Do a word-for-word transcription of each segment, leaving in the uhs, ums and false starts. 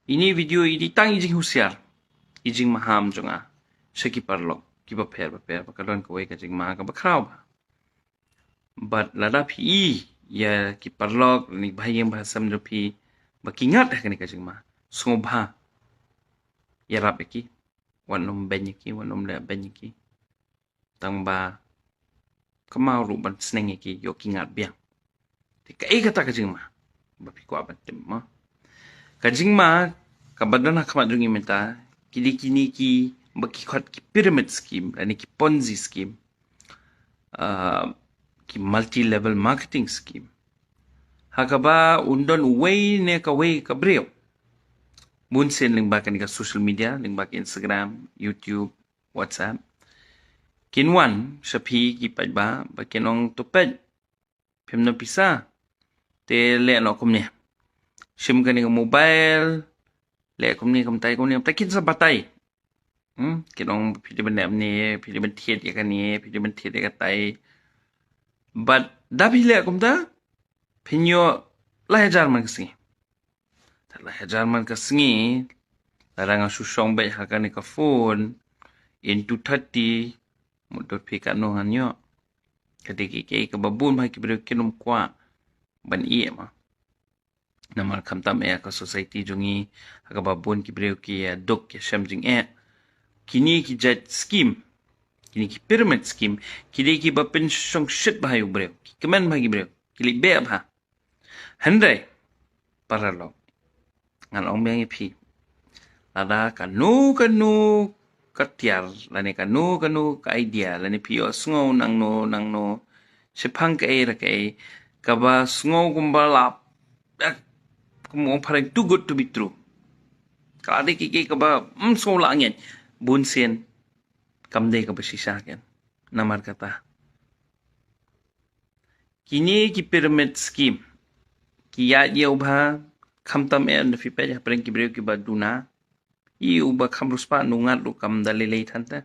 Ine i video i dei tang i jinghusiar, i jingmaham jong nga sha ki paralok kiba pher ba pher, ba ka don kawei ka jingma kaba khraw bha. Bad lada phi i ïa ki paralok ne ki bahaïing bahasem jong phi ba ki ngat ha kane ka jingma, sngewbha ïarap ïa ki. Wat nym beiñ ïa ki, wat nym leh beiñ ïa ki. Tang ba kynmaw ruh ban sneng ïa ki, ïoh ki ngat biang. Te kaei kata ka jingma ba phi kwah ban tip mo? Ka jingma kaba don ha khmat jong ngi mynta, ki dei kine kiba ki khot ki pyramid scheme lane ki Ponzi scheme, ah, ki multi level marketing scheme, ha kaba un don uwei ne kawei ka briew. Bun sien lyngba kane ka social media, lyngba ka Instagram, YouTube, WhatsApp, kin wan sha phi ki paidbah ba kin ong, to peit, phim don pisa, te leh noh kumne. Shim kane ka mobile, leh kumne, kumtai kumne, kumtai, kin sa batai. Hmm, kin ong phi dei ban leh kumne, phi dei ban thied ïa kane, phi dei ban thied ïa katai. Bad da phi leh kumta, phin ïoh lai hajar man ka sngi. Te lai hajar man ka sngi, lada nga shu shong beit ha kane ka phone, into thirty, mutdur phi katno ngan ïoh. Ka dei kiei kiei kaba bun bha ki briew kin ym kwah ban ïeh mo. Namar khamtam eh ha ka society jong ngi, ha kaba bun ki briew ki ïa duk ïa shem jingeh. Kine ki jait scheme, kine ki pyramid scheme, ki dei kiba pynshongshit bha ïa u briew, ki kmen bha ïa ki briew, ki leh beh bha. Hynrei paralok, ngan ong biang ïa phi, lada kano kano ka tiar lane kano kano ka idea lane phi ïohsngew nangno nangno, shaphang kaei re kaei, kaba sngew kumba la, eh, kum ong phareng, too good to be true. Ka la dei kiei kiei kaba ym sngew lah ngeit. Bun sien kam dei kaba shisha ken. Namar kata, kine ki pyramid scheme ki ïaid ïa u bha, khamtam eh, ynda phi peit hapdeng ki briew kiba duna, i uba kham riewspah, u ngat ruh kam da lei lei than te.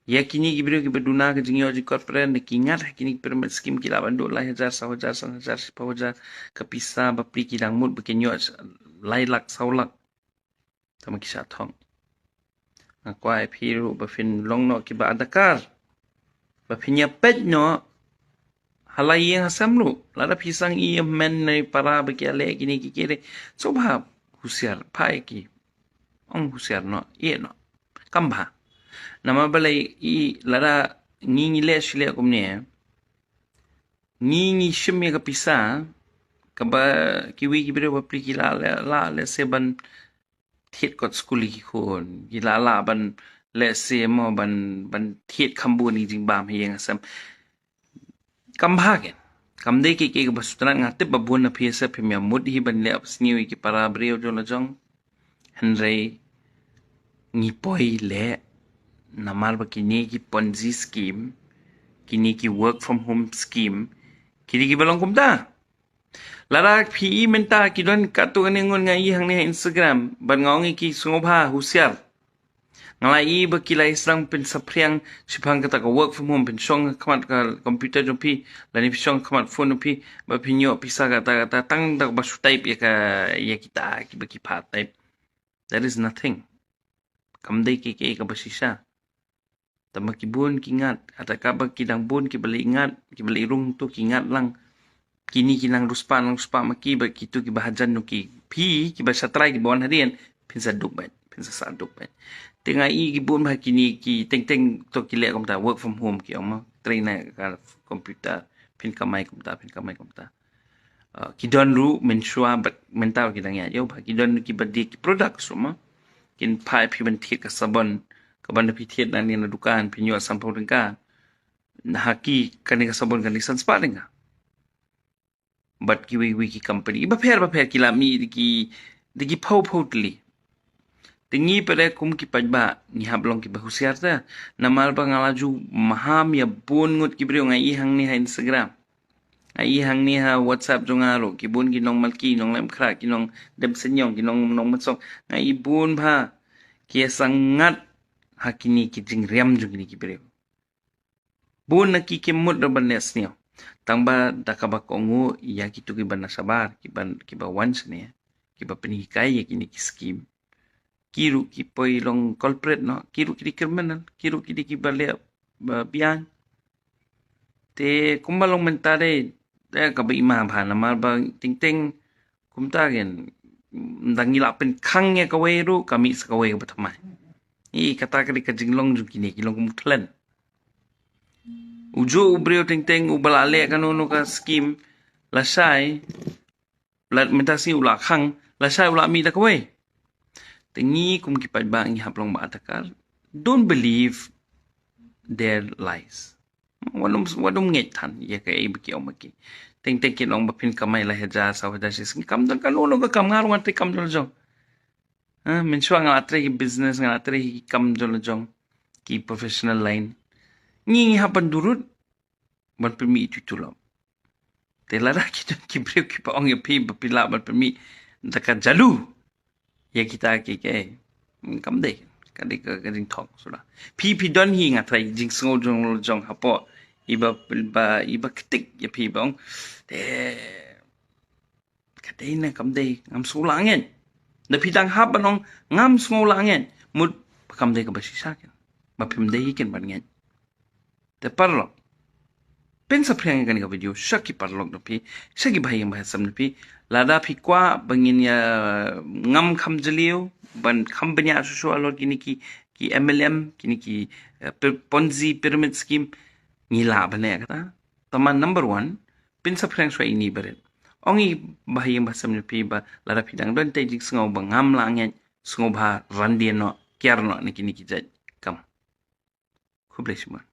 Ïa kine ki briew kiba duna ka jingïoh jingkot pren, da ki ngat ha kine ki pyramid scheme, ki lah ban duh lai hajar, saw hajar, san hajar, shiphew hajar, ka pisa bapli ki dang mut ba kin ïoh lai lak, saw lak. Tang ba ki shah thok. Nga kwah ïa phi ruh ba phin long noh kiba adakar, ba phin ïa peit noh ha la ïing ha sem ruh. Lada phi sangeh ïa i hynmen ne i para ba ki ïaleh kine ki kire, sngewbha husiar, phah ïa ki. Ong husiar noh, ïeh noh. Kam bha. Namar balei, i lada ngi ngi leh shi leh kumne, ngi ngi shim ïa ka pisa kaba kiwei ki briew bapli ki lah, lah, lah lehse ban thied kot skul ïa ki khun, ki lah lah ban lehse mo ban, ban thied kham bun ïa ki jingbam ha ïing ha sem. Kam bha ken. Kam dei kiei kiei kaba sngewtynnat. Nga tip ba bun na phi sa phim ïa mut hi ban leh sniew ïa ki para briew jong la jong. Hynrei ngi poi leh namar ba kine ki Ponzi scheme, kine ki work from home scheme, kine kiba long kumta. Lada phi i mynta ki don katto katne ngut, nga i hangne ha Instagram, bad nga ong ïa ki sngewbha husiar. Nga la i ba ki la ïa sdang pynsaphriang shaphang kata ka work from home, pynshong ha khmat ka computer jong phi lane pynshong ha khmat phone jong phi, ba phin ïoh pisa kata kata tang da kaba shu type ïa ka, ïa kita kiba ki phah type. That is nothing. Kam dei kiei kiei kaba shisha. Tang ba ki bun ki ngat, kata kaba ki dang bun kiba leit ngat, kiba leit rung to ki ngat lang. Kine ki nang riewspah, nang riewspah ma ki, ba kito kiba hajan jong ki, phi kiba shatrai kiba wan hadien, phin sa duk beit, phin sa sah duk beit. Te nga i ki bun bha kine ki teng teng to ki leh kumta, work from home ki ong mo, trei na ka computer, phin kamai kumta, phin kamai kumta. Uh, ki don ruh mynshuwa, bad mynta ki dang ïaid ïa u bha, ki don kiba die ki products ruh mo. Kin phah ïa phi ban thied ka sabon, kaba ynda phi thied nangne na dukan phin ïoh sanphew tyngka. Na ha ki, kane ka sabon kan dei san spah tyngka. Bad kiwei kiwei ki company bapher bapher ki la mih da ki, da ki phew phew tylli. Te ngi pat kum ki paidbah ngi hap long kiba husiar te. Namar ba nga la ju maham ïa bun ngut ki briew, nga i hangne ha Instagram, nga i hangne ha WhatsApp jong nga ruh, ki bun ki nong Malki, nong Laitumkhrah, ki nong Demseiniong, ki nong, nong Mynsong, nga i bun bha ki ïa sah ngat ha kine ki jingriam jong kine ki briew. Bun na ki kim mut ruh ban leh sniew. Tang ba da kaba kohnguh ïa kito kiba na shabar, kiba, kiba wan shane, kiba pynhikai ïa kine ki skim. Ki ruh ki poi long culprit noh, ki ruh ki dei criminal, ki ruh ki dei kiba leh ba biang. Te kumba long mynta dei, eh, kaba ima bha namar ba teng teng kumta gen, ynda ngi lah pynkhang ïa kawei ruh ka mih sa kawei kaba thymmai. I kata ka dei ka jinglong jong kine ki long kum u thlen. U juh u briew teng teng uba lah leh kano kano ka skim, lashai, la mynta sngi u lah khang, lashai u lah mih da kawei. Te ngi kum ki paidbah ngi hap long ba adakar, don't believe their lies. Wat nym, wat nym ngeit than ïa kaei ba ki ong ma ki. Teng teng kin ong ba phin kamai lai hajar saw hajar shi sngi, kam don kano kano ka kam, nga ruh nga trei kam jong la jong. Ha, mynshuwa nga la trei ki business, nga la trei ki kam jong la jong, ki professional line. Ngi, ngi hap ban durut ban pynmih ïa ki tulop. Te lada ki don ki briew kiba ong ïa phi ba phi lah ban pynmih da ka jadu ïa kita ki, ke, kam dei, ka dei ka, ka jingthok suda. Phi, phi don hi, nga tharai, jingsngew jong, jong hapoh iba, ba, iba ktik ïa phi ba ong, te ka dei ne kam dei, ngam sngew lah ngeit. Da phi dang hap ban ong ngam sngew lah ngeit, mut ba kam dei kaba shisha ken, ba phim dei hi ken ban ngeit. Te paralok, pynsaphriang ïa kane ka video sha ki paralok jong phi, sha ki bahaïing bahasem jong phi. Lada phi kwah ba ngin ïa, ngam kham jylliew ban kham bniah shuh shuh halor kine ki, ki M L M, kine ki, eh, py-, Ponzi pyramid scheme, ngi lah ban leh kata. Tangba number one, pynsaphriang shuwa ïa ine i barit. Ong ïa ki bahaïing bahasem jong phi ba lada phi dang don tei jingsngew ba ngam lah ngeit, sngewbha ran dien noh, kiar noh na kine ki jait kam. Khublei shibun.